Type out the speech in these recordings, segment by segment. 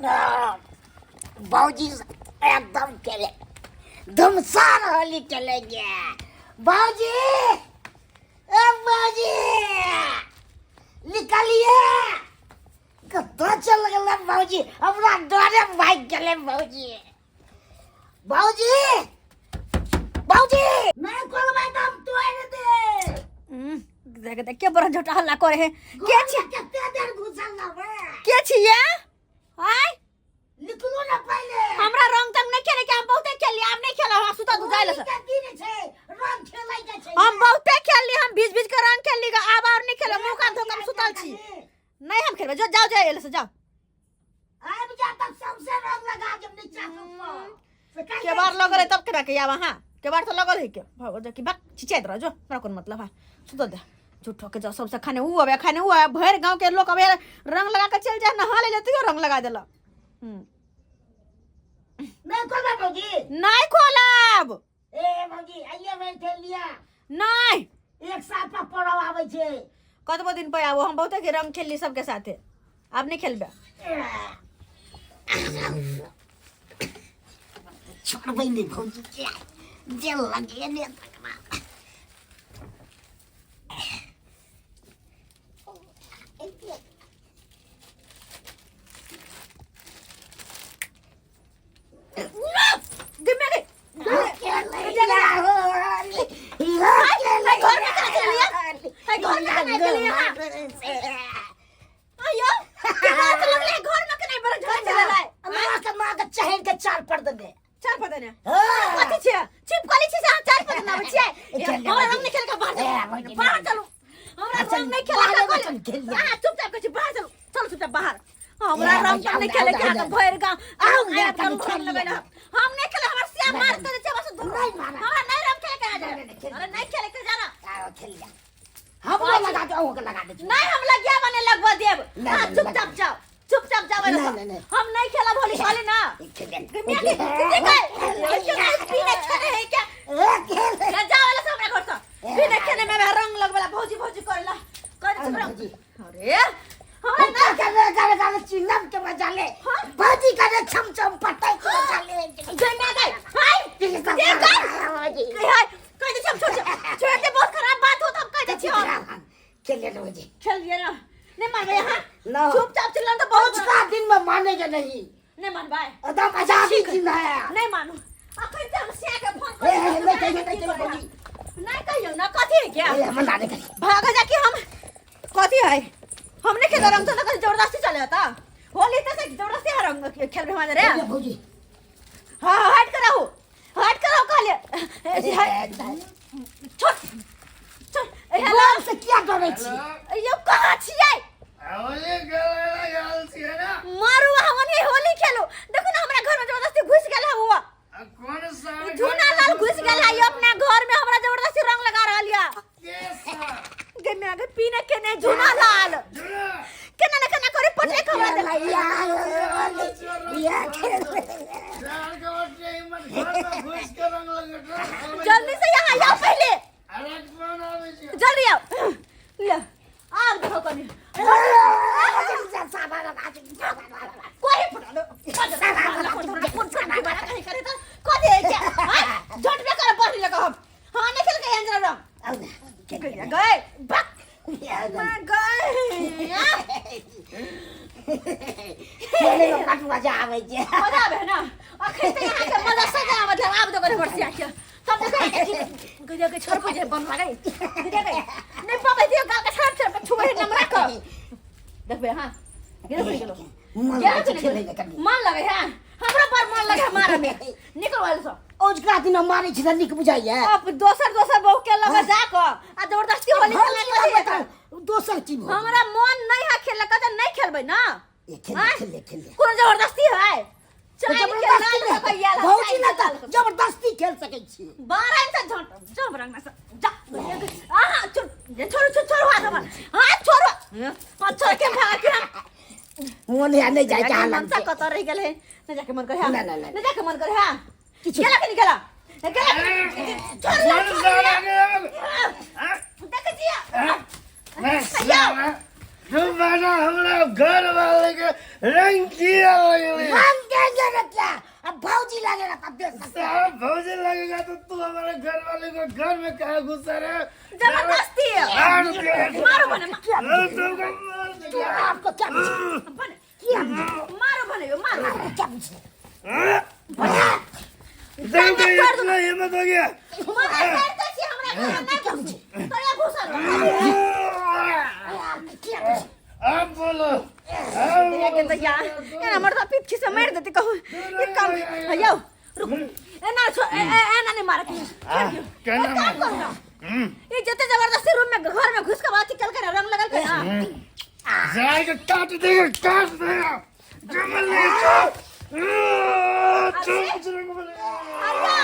भौजी एकदम खेले धमसार होली खेलेंगे। भौजी, ए भौजी, निकलिए, कतऽ चल गेलै भौजी? हमरा डरे भागि गेलै भौजी। भौजी, भौजी, नहि खोलबै तऽ हम तोड़ि देब। देख देख के बड़ा झोटा हल्ला करे है। के छी? कते देर घुसल रहबै? के छियै? आय निकलू ना पहिले। हमरा रंग तंग नहीं खेले के, हम बहुते खेलली, आब नहीं खेलब। हम सुता तू जाय होली के दिन छै, रंग खेलै के छै। हम बहुते खेलली, हम भीज भीज के रंग खेलली, आब और नहीं खेलब। मुंह कान धो के हम सुतल छी। नहीं हम खेलबे, जो जाओ जाए एले से जाओ। आबि जा तब सबसे रंग लगा देब नीचा से ऊपर। से कहि के बार लगल है तब केना के आब अहाँ के बार तो लगल है के भगो जो कि बक चिचाइत रह जो, हमरा कोन मतलब है। सुतल दे झूठो के जाओ सबसे खाने ऊ अबे खाने ऊ अबे, भरि गांव के लोग अबे रंग लगा के चल जाए, नहा ले जतियो रंग लगा देला। नहीं खोलबे भौजी? नहीं खोलब। ए भौजी, आइए बैठे लिया। नहीं। एक साल पर परब आबै छै। कतबो दिन पर आबो, हम बहुते के रंग खेलली सबके साथे, आब नहीं खेलबे। छोड़बै नहि भौजी के, जे लगे ने तकरा। चढ़ के चार पर देने। चार पर देने कथी छियै? चिपकली छी से अहाँ चार पर देने आबै छियै? हमरा रंग नहि खेल के, बाहर चलू, बाहर चलू। हमरा रंग नहि खेल के, अहाँ चुपचाप कहै छी बाहर चलू, चलू चुपचाप बाहर। हमरा रंग तंग नहीं खेले के, अहाँके भरि गाँव आउ आउ ने, आबि कनि कऽ खेल रंग लगेने। लिअ। हम नहीं खेले, हमर श्याम मार के छै बस दूर। नहीं मारब। हमरा नहीं रंग खेले के आ नहीं, नहीं, खेल। अरे नहीं खेले के जाना। खेल लिअ, हमरो लगा दे, अहूँ के लगा दे। नहीं हम लगिया बने लगवा देब। नहीं, हाँ, नहीं, चुपचाप जाओ, चुपचाप जाओ। नहीं, नहीं, नहीं। हम नहीं खेलब होली होली ना। खेल लिअ। मियां के कितने गए पीने खेले है क्या? खेल। जाओ वाला से हमरा घर से पीने खेले में रंग लगवेला भौजी भौजी करेला कर। भौजी। अरे हमरा ना करे करे करे चिल्लम के मजा ले। हाँ? भौजी करे छम छम पटाई के मजा ले। जय मां गई हाय जे गई कह हाय कह दे छम, छोड़ छोड़ दे, बहुत खराब बात हो तो हम कह दे छी। हम खेल ले भौजी। खेल लिए ना, नहीं मानबे यहाँ। ना। चुपचाप चिल्लान तो बहुत का दिन में मानेगा नहीं। नहीं मानबे। एकदम आजादी जिंदा है। नहीं मानू अखन त हम सिया के फोन ए, ए, नहीं कहियो, नहीं कहियो भौजी। नहीं कहियो ना, कथी है क्या? ए, हम ना करी। भाग जा कि हम कथी है, हमने खेल रंग तो जबरदस्ती चले आता होली त से जबरदस्ती है रंग खेल में हमारे रे। भौजी। हाँ हट कराओ, हट कराओ कहले। छोड़ छोड़। हेलो। से किया डरै छी? यो कहाँ छियै? होली खेले ला गेल छियै ना। मारू हम नहीं होली खेलो, देखो ना हमरा घर में जबरदस्ती घुस गेल है हुआ। आ कोन साल? झूना लाल घुस गेल है यो अपना घर में, हमरा जबरदस्ती रंग लगा रहल या। के साल? गे में आगे पीने के ने झूना लाल। झूना केना ना केना करे पटे खबर दे। या खेल। साल के बच्चे हिम्मत घर में घुस के रंग लगेट। जल्दी से यहाँ आओ पहले। अरे कोन आबै छै? जल्दी आओ, ले आग देखो कनी कोई फटा दो कथी है क्या? झट में कर बढ़ लगा हम। हाँ नहीं खेल के अंदर रंग गए बक मां गए। खेले में बड मजा आबै छै। मजा आबै है ना? अखन तऽ यहाँ के मजा सजा आबै छै। आब देखो हमर सिया के सब देखो गजब के छोड़ पर जे बन लागै गजब के नहीं पबै दियो गाल के छाप छाप के छुबै है नमरा के देखबे। हां गेलो गेलो। मन लगै छै खेले में कनी। मन लगे है, हमरा पर मन लगे मारे में निकल वाले सब। ओजका दिन मारै छी तऽ नीक बुझाइया। अब दोसर दोसर बहू के लगे जा क आ जबरदस्ती होली खेलना कथी है? दोसर चीज भऽ गेल। हमरा मन नहीं है खेलने का तो नहीं खेलबै ना। ए, खेल आँय? खेल खेल। कोनो जबरदस्ती है? तऽ चाय के जबरदस्ती लाल नहि, भैया ला, भौजी चाय ने के लाल। तऽ जबरदस्ती खेल सकै छी। बारह इंच झट जब रंग से जा आहा छोड़ छोड़ छोड़ छोड़ हाथ हमर, हाथ छोड़ो, हाथ छोड़ के भाग के हम मोन या नहि जाइ छै। मनसा कतऽ रहि गेल है? नहि जाके मन करे है। ना, ना, ना। नहि जाके मन करे है। किछु। गेला कि नहि गेला? गेला कि नहि? छोड़ कोन छोड़। साल आ गेल? देखै छियै। साला। तुम बेटा हमरा घर वाले के रंग किया लगले। रंग देंगे ना क्या, अब भौजी लगेगा तब देख सकते हैं। साहब भौजी लगेगा तो तू हमारे घर वाले को घर में कहा घुसा रहे? जबरदस्ती मार दे। मारो भने तुमको मार तू देगा। आपको क्या बुझे? भने क्या बुझे? मारो भने यो मारो। आपको क्या बुझे? हाँ? तुमको इतना हिम्मत हो गया? मारा करते छी हमरा घर में क्या बुझे? तोरा घुसल। आपको क्या बुझे? आप बोलो, आप के बोलो। त या एना मर त पीठ से मार देते कहू ई काम यौ रुक एना छो एना नहीं मार के केना काम करू ना। ई जते जबरदस्ती रूम में घर में घुस के बात चल के रंग लगल के ना जाएगा काट देगा, काट देगा। जमल नहीं तो तुम रंग बनेगा। अरे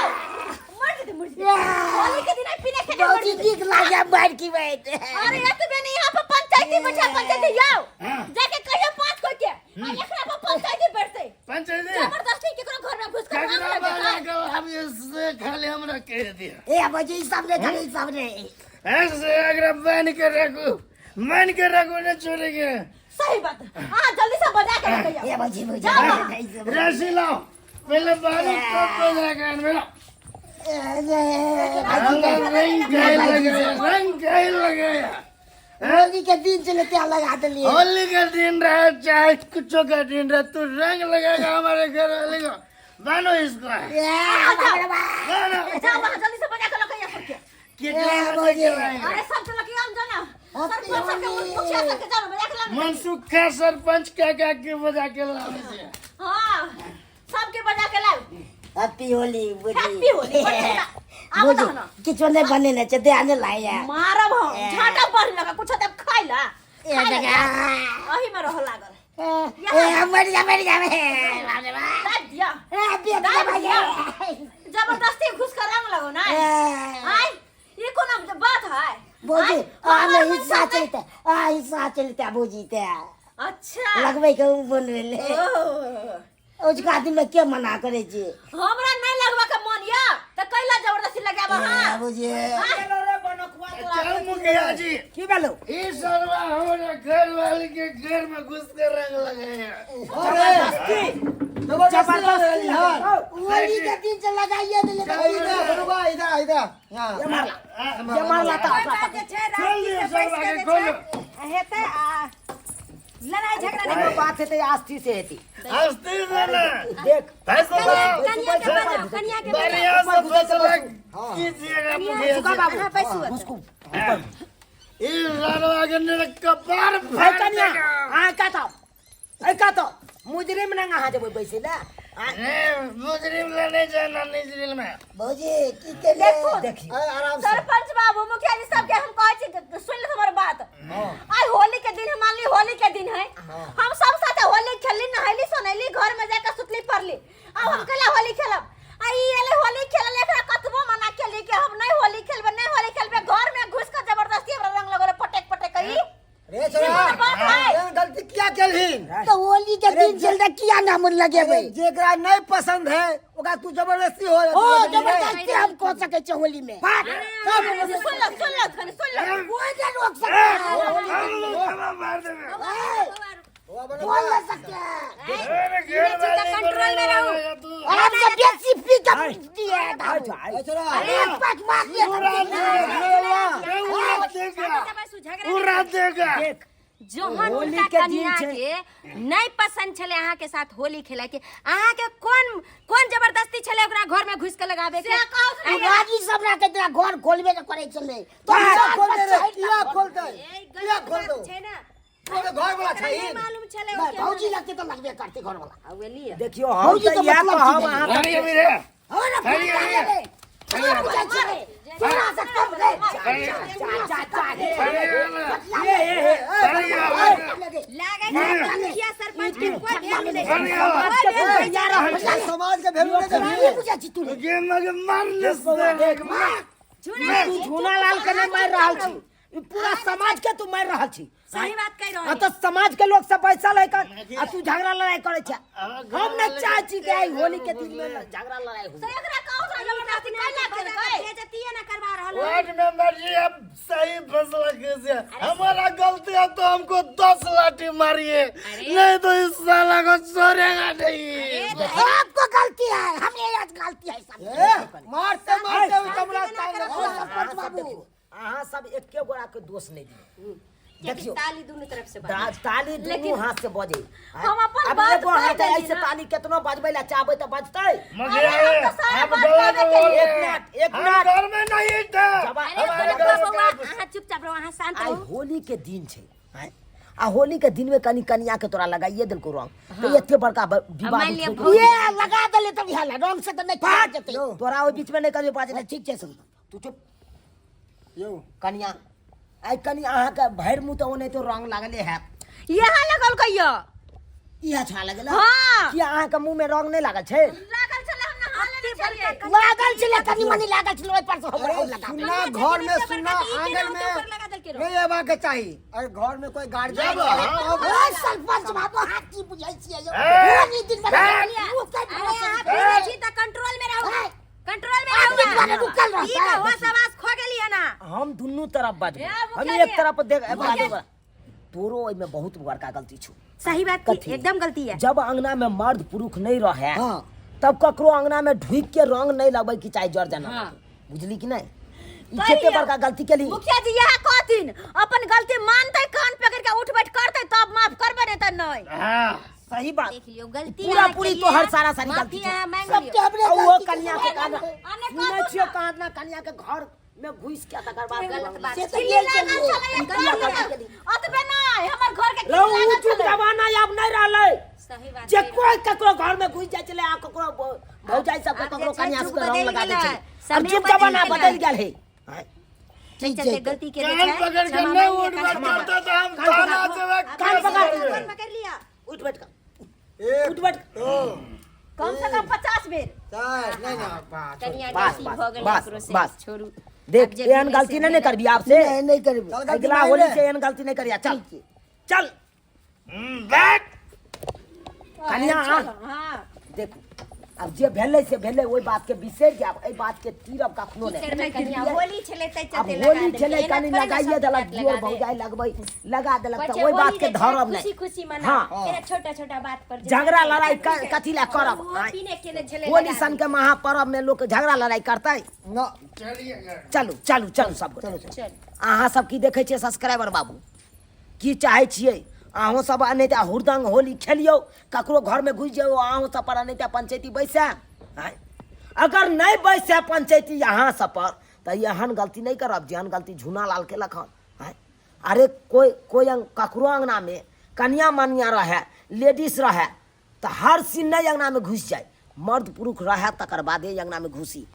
मर जेते मर जेते, होली के दिन पीने खेने मर भौजी जेते। नीक लागे मार की बैठ। अरे एतबे नहीं, यहाँ पर पंचायती बैठा, पंचायती जाओ हाँ। जाके कहियो पांच कोई के आ एकरा पर पंचायती बैठते। पंचायती जबरदस्ती केकरो घर में घुस के रंग ककरा लगे बाजा को हम इससे खाली हमरा कह दिया। ए भौजी सामने खाली सामने। ऐसे अगर बन के रखो, मन के रखो न छोड़ेंगे। सही बात। हां जल्दी से बजा के रखियो। ए भौजी भौजी जाओ बाहर। रस्सी लाओ पहले, बालू तो जाएगा मेरा। रंग कहीं लगाया, रंग कहीं लगाया। होली के दिन चले क्या लगा दिए? होली का दिन रहा चाहे कुछ का दिन रहा, तू रंग लगाएगा हमारे घर वाले को। बानो इसको, बानो। जाओ बाहर जल्दी से बजा के रखियो सबके। कितना बजे के लाएगा? अरे सब तो लगे हम जाना सरपंच सबके मुखिया सबके जानो बजा के लाओ। मनसुखा सरपंच क्या क्या के बजा के लाने से। हां सबके बजा के लाओ। हैप्पी होली बुझी। हैप्पी होली आब बुझी तहन किछो नहीं बने ने छै दे लाया। मारब हम झाटा बढ़ लगा कुछ तब खाइ ला। ए जगह अही में रह लागल। ए मर जा मर जा बाप रे बाप। दाब दिया ए बेच दे भाई। जबरदस्ती घुस कर रंग लगो ना। ए आय ये कोनो बात है? भौजी आय, आ हमर में हिस्सा मन से- चलते, आ हिस्सा चलते भौजी ते। अच्छा लगबै के उ बनवेले। ओ, ओजका दिन में के मना करे छी? हमरा नहीं लगवा के मन या त कैला जबरदस्ती लगाबा। हां भौजी चल मुखिया जी। की भेलो? इस सरवा हमारे घर वाले के घर में घुस कर रंग लगाया। जबरदस्ती जबरदस्ती। होली के दिन से लगाइए देले इधर बरुआ, इधर इधर यहाँ। ये मारला ये मारला त कोइ बात जे छै खोल दियो राजनीति से सरवा बैस के के जे खोलो। छै हेतै आ लड़ाई झगड़ा कोनो नहि। बात हेतै आस्ती से हेतै। हंसती से ना देख फैसला कनिया के बजाओ, कनिया के बजाओ। बढ़िया से फैसला कीजिएगा मुखिया सुका जी। बाबू अहाँ बैसू एतऽ। उसको इस सरवा के मेरे कपार है फाड़ कनिया देगा। आ का तो ए का तो मुजरिम नंगा हां जेबै बैसे ला। अरे मुजरिम लेने जाना निजरिल में। भौजी की केले? देखो देखियो अरे आराम से। सरपंच बाबू मुखिया जी सबके हम कहै छी सुन ले हमर बात। आइ होली के दिन है, मान ली होली के दिन है, हम सब साथे होली खेलली नहैली सोनैली घर में जाकर सुतली पड़ली। अब हम कैला होली खेलब? आ ई एले होली खेलल, एकरा कतबो मना केली कि हम नहीं होली खेलबे नहीं होली खेलबे, घर में घुस के जबरदस्ती हमरा रंग लगोले पटेक पटेक ई। रे छोरा, ई बात है। एहन गलती किया केलहिन? तो होली के दिन चलते किया ना मन लगेबै? जेकरा नहीं पसंद है ओकरा तू जबरदस्ती हो। ओ जबरदस्ती हम कह सकै छी होली में? सुन लो सुन लो कनी सुन लो। कोई नहीं रोक सकता है। हम लोग जमा मार देंगे। बोल नहीं सकते हैं। अरे घर वाले को कंट्रोल में रंग रहू। लगाएगा तू। और हमसे बेसी पी के दिए दारू। छोरा अरे एक पैक मार दिया। उड़ा देगा, उड़ा देगा, उड़ा देगा। देख जोहन होली हुनका के दिन कनिया छै। के नहीं पसंद छले अहाँ के साथ होली खेले के, अहाँ के कोन कोन जबरदस्ती छले ओकरा घर में घुस के लगाबे के? से कहू तू राजी सब रखे तेरा घर खोलबे के करे छले तो किया खोल दे रे, किया खोलते? ए, किया गलत खोल बात दो? छै ना। तोरे घर वाला ओकरा छै। नहीं मालूम छले ओ नहीं, केना। भौजी लगते तो लगबे करते घर वाला। आ, वेली है। देखियो हम भौजी त तो इएह मतलब कहब छी। अहाँ अरे अभी रे। हो ना अरे, अरे, अरे अरे बुझाइ छै रे। तोरा से कम रे। अरे, जा जा जा अरे, ए ए ए अरे, अरे, लागै छै मुखिया सरपंच के कोई वैल्यू नहीं अरे, छै। अरे, कोई वैल्यू नहीं छै। समाज समाज के वैल्यू नहीं नहीं देबही। बुझाइ छी तू रे। गे मगे मार ले देख, मार। झूठा तू छी। झूना लाल के नहीं मारि रहल छी, ई पूरा समाज के तू मारि रहल छी। सही बात कहि रहल आ तऽ समाज के लोग सब पैसा लै कर आ तू झगड़ा लड़ाई करै छै। हम नहि चाहै छी कि आइ होली के दिन में झगड़ा लड़ाई हो। से एकरा कहू जबरदस्ती कैला केलकै? बेइज्जती ना करवा रहल हो। वार्ड मेंबर जी आप सही फैसला कीजिए, हमारा गलती है तो हमको 10 लाठी मारिए, नहीं तो इस साला को छोड़ेगा नहीं। आपको गलती है, हमें आज गलती है सब। ए, मारते मारते उ चमड़ा तान ओ सरपंच बाबू, अहाँ सब एके गोरा के दोष नहीं दियौ। कियाकि देखियौ ताली दुनू तरफ से बाजे। ताली दुनू लेकिन हाथ से बजे। हम अपन अब बात एगो हाथ कह देली ऐसे ना। ताली केतनो बजबै ला चाहबै तऽ बजतै। मुझे अरे हम तो सारा आप बात गलत कहबे बोल केलिए। रहे एक हैं। मिनट, एक हम मिनट। घर में नहीं थे। जब- अरे हमारे बउआ, घर में बउआ, क्या अहाँ चुपचाप रहू, अहाँ शांत आइ रहू। होली के दिन छै, आँय? आ होली के दिन में कनी कनिया के तोरा लगाइए देलको रंग तऽ एते बड़का विवाद मान लिअ उठबै भौजी। ये लगा देले तब हला रंग से तऽ नहीं खा जेतै। तोरा ओहि बीच में नहि कहियो बाजै। ठीक छै सुन। तू चुप। यौ कनिया, आइ कनि अहाँके भरि मुँह तऽ ओनाहितो रंग लागले हैत। यहाँ लगल कहियो? इएह छा लगल? हाँ। कि अहाँके मुँह में रंग नहि लागल छै? लागल छलै, हम नहा लेने छलियै। लागल छलै, कनी मनी लागल छलै, ओहि पर से हमर अरे और लगा सुना घर में, सुना आंगन में ऊपर लगा देलकै रंग। नहीं अयबाक चाही। अगर घर में कोई गार्जियन ओ सरपंच बाबू, हाथ की बुझै छियै यौ? ए, होली दिन में मुँह के अरे अहाँ ए। पीबै छी तऽ कंट्रोल में रहू, ए। कंट्रोल में आदमी रहू। दुआरे रुकल रहतै। ई तऽ होश आवाज खो गेली है ना। हम दुनू तरफ बजबै, ए, हम मुखिया एक जी। तरफ देख बाजबै। तोरो ओहिमे बहुत बड़का गलती छौ। सही बात की, कथी? एकदम गलती है। जब अंगना में मर्द पुरुष नहीं रहे हाँ। तब ककरो अंगना में ढुक के रंग नहीं लगबै कि चाहे जर जना। हाँ। बुझली कि नहीं? ई कहियो। कते बड़का गलती केली। मुखिया जी यह कहथिन अपन गलती मानते, कान पकड़ के उठ बैठ करते तब माफ करबे, नहीं तऽ नहीं। हाँ सही बात। देख लियौ गलती पूरा अहाँ पूरी केलियै, तोहर सारा सारी माफी गलती छौ। अहाँ मांगि सबके लियौ। हमरे आ ओहो गलती कनिया के छै। कान आने सुनै कहू छियौ ना। कहाँ ना कनिया के घर में घुसि के तकर बाद गलत बात से छै। तऽ किल्ली गेल लागल छलियै। छलै, कनिया घर गलती में। केली। ओतबे नहि, हमर घर के रौ किल्ली उ लागल जुग छलै। जमाना आब नहि रहलै सही बात जे छै। कोई ककरो घर में घुसि जाइ छलै आ ककरो भौजाइ सबके आब जे ककरो छै कनिया जुग सबके रंग बदलि लगा दै गेलै, छलै। आब समय जुग बदलि जमाना गेलै। बदलि गेल है। आँय? ताहि चलते गलती के जे कान छै, पकड़ के क्षमा नहीं मांगि उठ लिअ, बैठ क्षमा करता तो हम कान थाना पकड़, से वे कान केस पकड़। करेंगे। कान पकड़ लिअ। उठ बैठ कर, एक उठ बैठ। दो कम से कम 50 बेर। चार, नहीं ना कनिया बस, गलती बस, भऽ गेलै बस, ओकरो से, बस। छोड़ू। देख आब जे एहन भेलै गलती से नहीं ने भेलै। करबी आब से। नहीं नहीं करबै। चल गलती अगला मानि होली ले। से एहन गलती नहीं करिया। चल चल बैठ। कनिया चलो, हाँ। देखू आब जे भेलै से भेलै, ओहि बात के बिसरि जायब, एहि बात के तीरब कखनो की नहि। करबै कनिया, होली छलै ताहि आब चलते लगा होली देलकै। छलै एना कनि थोड़े ने लगाइए सब देलक बात दियोर लगा दे। भौजाइ लगबै लगा देलक कहै तऽ छै, ओहि बात होली के जे छै, धरब खुशी नहि। खुशी हाँ। मनाउ, एना छोटा छोटा बात पर जे झगड़ा छै, लड़ाई कथी लए करब? ओहो आँय? पीने केने छलै होली लगा सन के महापर्व में लोक झगड़ा लड़ाई करतै? ना। चलिए घर। चलू चलू चलू सब गोटे। चल। अहाँ सब की देखै छियै सब्सक्राइबर बाबू, की चाहै छियै अहूँ सब? अनैते हुरदंग होली खेलियौ, ककरो घरमे घुसि जाइयौ, अहूँ सब पर अनैते पंचायती बैसै? आँय, अगर नहि बैसै पंचायती अहाँ सब पर तऽ एहन गलती नहि करब जेहन गलती झूना लाल केलक हन। आँय, अरे कोइ कोइ अंग ककरो अङ्गनामे कनिया मनिया रहै, लेडीज रहै तऽ हर सीन नहि अङ्गनामे घुसि जाय, मर्द पुरुष रहै तकर बादे अङ्गनामे घुसी।